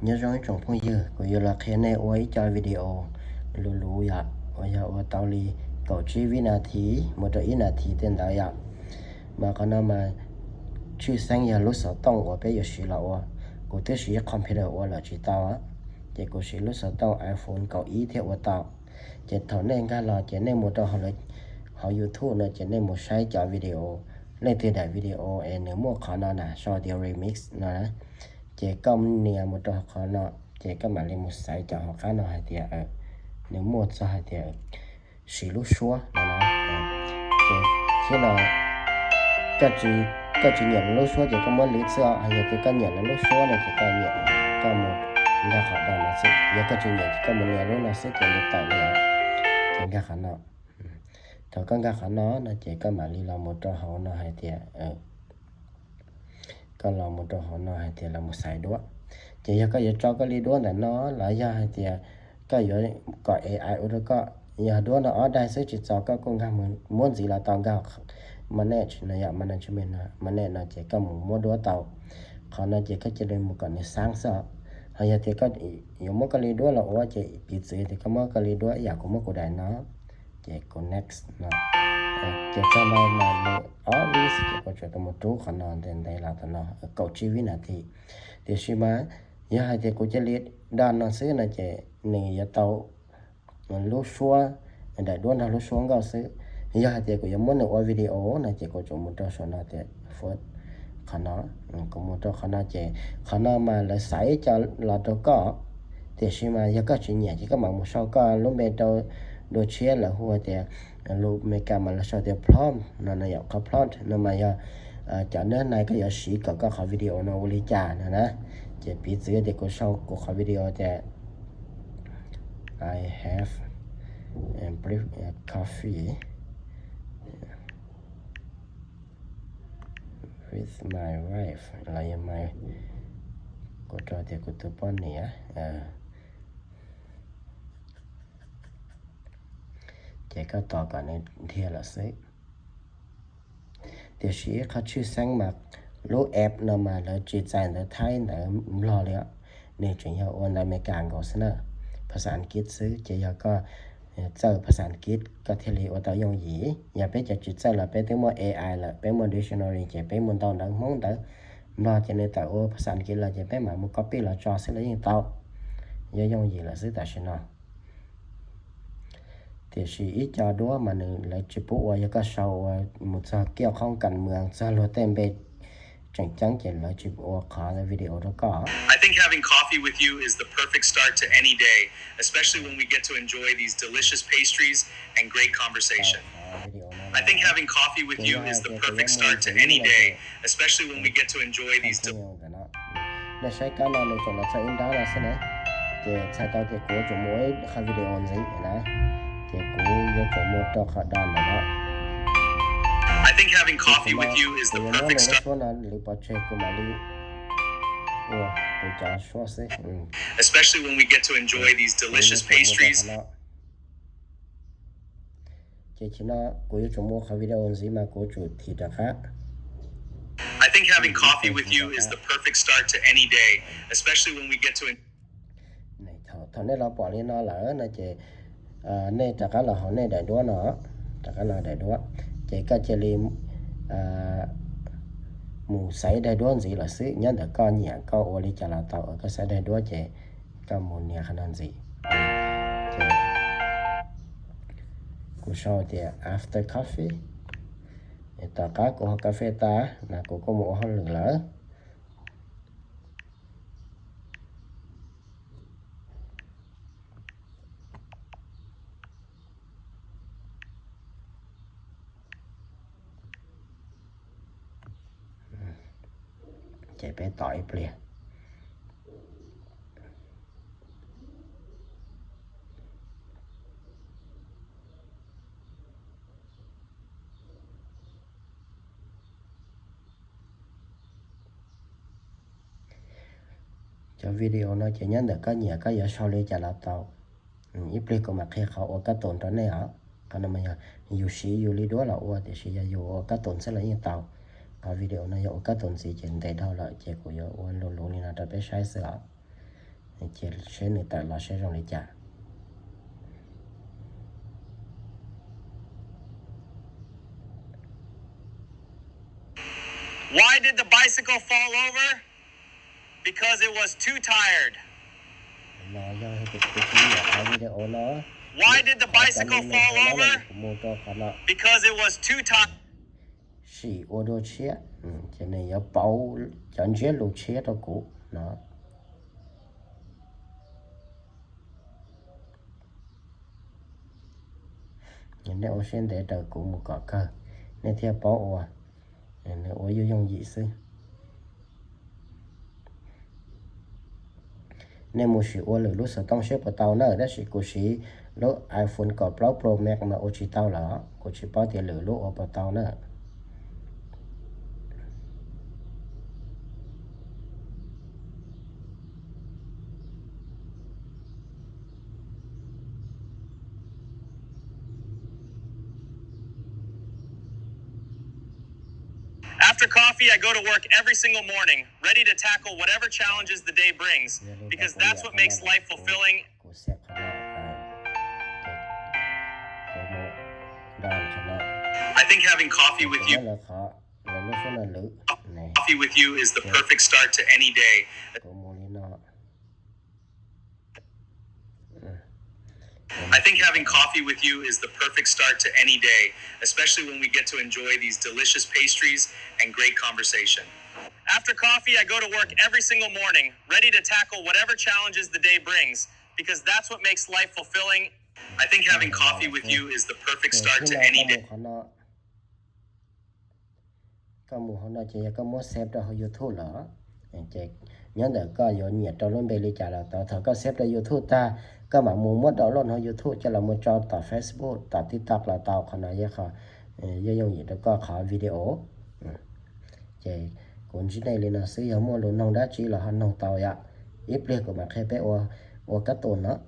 Nyob zoo ib tsoom phooj ywg, kuv yuav los qhia nej ua ib co video luv luv yom, uas yog ua tau li kaum tsib vib nas this mus rau ib nas this tej ntawd yom. Mas qhov no mas tshwj xeeb yog lub xov tooj uas peb yuav siv los ua. Kuv twb siv computer ua lawm tsis tau, ces kuv siv lub xov tooj iPhone kaum ib thiaj ua tau. Ces thaum nej nkag los ces nej mus rau hauv YouTube no ces nej mus saib cov video, leej twg daim video es nws muaj qhov no na, sau tias remix no na, ces koj nias mus rau qhov no, ces koj mam li mus xaiv cov hauv qab no hais tias nws muaj txog hais tias siv lub suab no na. Ces thiab no koj tsis nyiam lub suab ces koj muab lwv xwb os. Yog tias koj nyiam lub suab no ces koj nyiam, koj mus nkag qhov dog no xwb. Yog koj tsis nyiam ces koj mus nias lub no xwb ces nws tawm li os. Ces nkag qhov no. Thaum koj nkag qhov no no ces koj mam li los mus rau hauv no hais tias, koj los mus rau hauv no hais tias los mus xaiv duab. Ces yog koj yuav tso koj li duab ntawm no los yog hais tias koj yuav kom AI ua rau koj, yog duab no ob daim xwb tsis txaus koj kuj nkag mus muab ntxiv los tau, nkag manage no yom, management no, manage no ces koj mus muab duab tau. Qhov no ces koj cia li mus kom nws xaab xwb os. Ho yog tias koj yuav muab koj li duab los ua ces piv txwv tias koj muab koj li duab ib yam kuv muab kuv daim no, ces kuv next no. Ces txog no mas nws obvious ces kuv tsuas tau mus rub qhov no ntev ntev los tam no kaum tsib vib nas this. Tiam sis mas yog hais tias kuv cia li done no xwb no ces nws yuav tau lub suab, daim duab nrog lub suab nkauj xwb. Yog hais tias kuv yuav muab nws ua video no ces kuv tsuas mus rau saum no tias first, qhov no, kuv mus rau qhov no ces qhov no mas lawv xaiv ib co los rau koj. Tiam sis mas yog koj tsis nyiam ces koj mam mus sau koj lub npe rau dua tshiab, lawv hu tias, lus Amelikas mas lawv sau tias prompt no, no yog qhov prompt no mas yog cov nab nai koj yuav siv kom koj qhov video no ua li cas no na. Ces piv txwv tias kuv sau kuv qhov video tias I have a brief coffee with my wife los yog my, kuv rau tias kuv tus poj niam, ces koj tos kom nws dhia lawm xwb. Tiam sis ib qhov tshwj xeeb mas lub app no mas lawv tsis txais ntawv Thaib ntawv Nplog li os, nws tseem yog ua ntawv Amelikas nkaus xwb na, phas xas Askiv xwb. Ces yog koj txawj phas xas Askiv koj thiaj li ua tau yooj yim. Yog peb cov tsis txawj los peb twb muaj AI lawm, peb muaj dictionary ces peb mus ntaus ntawv Hmoob ntawv Nplog ces nws tawm ua phas xas Askiv los ces peb mam mus copy los tso xwb los yeej tau, yog yooj yim lawm xwb tam sim no. Tiam sis ib co duab mas nws lawv tsis pub ua, yog koj sau ua mus txog kiaj qhoob kas mwm txog luag tej npe tseem ceeb ces lawv tsis ua qhov video rau koj. I think having coffee with you is the perfect start to any day, especially when we get to enjoy these delicious pastries and great conversation. I think having coffee with you is the perfect start to any day, especially when we get to enjoy these. Nej saib kab no nws tseem los txog ib nrab no xwb na, ces txhais tau tias kuv yuav tsum mus ua ib qho video ntxiv na, ces kuv yuav tsum mus rau qhov done ntawm no. I think having coffee with you is the perfect start. Lub suab no lwv pov tseg kuv mam li ua kuv cov suab xwb. Especially when we get to enjoy these delicious pastries. Ces thaum no kuv yuav tsum mus ua qhov video ntxiv mas kuv tsum thim rov qab. I think having coffee with you is the perfect start to any day, especially when we get to. Thaum nej los pom li no lawm no ces nej rov qab los hauv nej daim duab no, rov qab los daim duab, ces koj cia li mus xaiv daim duab ntxiv lawm xwb. Nyob ntawm koj nyiam koj ua li cas los tau, koj xaiv daim duab ces koj mus nias qhov no ntxiv. Ces kuv sau tias after coffee, tom qab kuv haus kas fes tas na kuv kuj mus ua hauj lwm lawm. Ces peb tos ib pliag. Cov video no ces nyob ntawm koj nyiam koj yuav sau li cas los tau. Ib pliag kuv mam qhia qhov ua custom rau nej os. Qhov no mas yog yus siv yus li duab los ua, tiam sis yog yus ua custom xwb los yeej tau. Qhov video no yog ua custom ntxiv ces ntev dhau lawm ces kuv yuav ua luv luv li no rau peb saib xwb os. Ces seb nws tawm los seb zoo li cas. Why did the bicycle fall over? Because it was too tired. No yog tus tsis nyiam qhov video no. Why did the bicycle fall over? Kuv mus rau qhov no. Because it was too tired. Sim ua dua tshiab, ces nws yuav pauv cov ntsiab lus tshiab rau kuv no. Nej ua siab ntev raws kuv mus kom kawg, nej thiaj paub ua, nws ua yooj yooj yim xwb. Nej mus sim ua lwm lub xov tooj seb puas tau na, tab sis kuv siv lub iPhone kaum plaub Pro Max mas ua tsis tau lawm, kuv tsis paub tias lwm lub ua puas tau na. After coffee, I go to work every single morning, ready to tackle whatever challenges the day brings, because that's what makes life fulfilling. I think having coffee with you, coffee with you is the perfect start to any day. I think having coffee with you is the perfect start to any day, especially when we get to enjoy these delicious pastries and great conversation. After coffee, I go to work every single morning, ready to tackle whatever challenges the day brings, because that's what makes life fulfilling. I think having coffee with you is the perfect start to any day. Koj mus hauv no ces yog koj muab save rau hauv YouTube lawm, ces nyob ntawm koj yuav nyiam rau lub npe li cas los tau. Thaum koj save rau YouTube tag, koj mam mus muab download hauv YouTube coj los mus tso tom Facebook, tom TikTok los tau. Qhov no yog qhov yooj yooj yim rau koj qhov video. Ces kuv ntsib nej li no xwb, yog muaj lus noog dab tsi los ho noog tau yom. Ib pliag kuv mam qhia peb ua, ua kab tus no.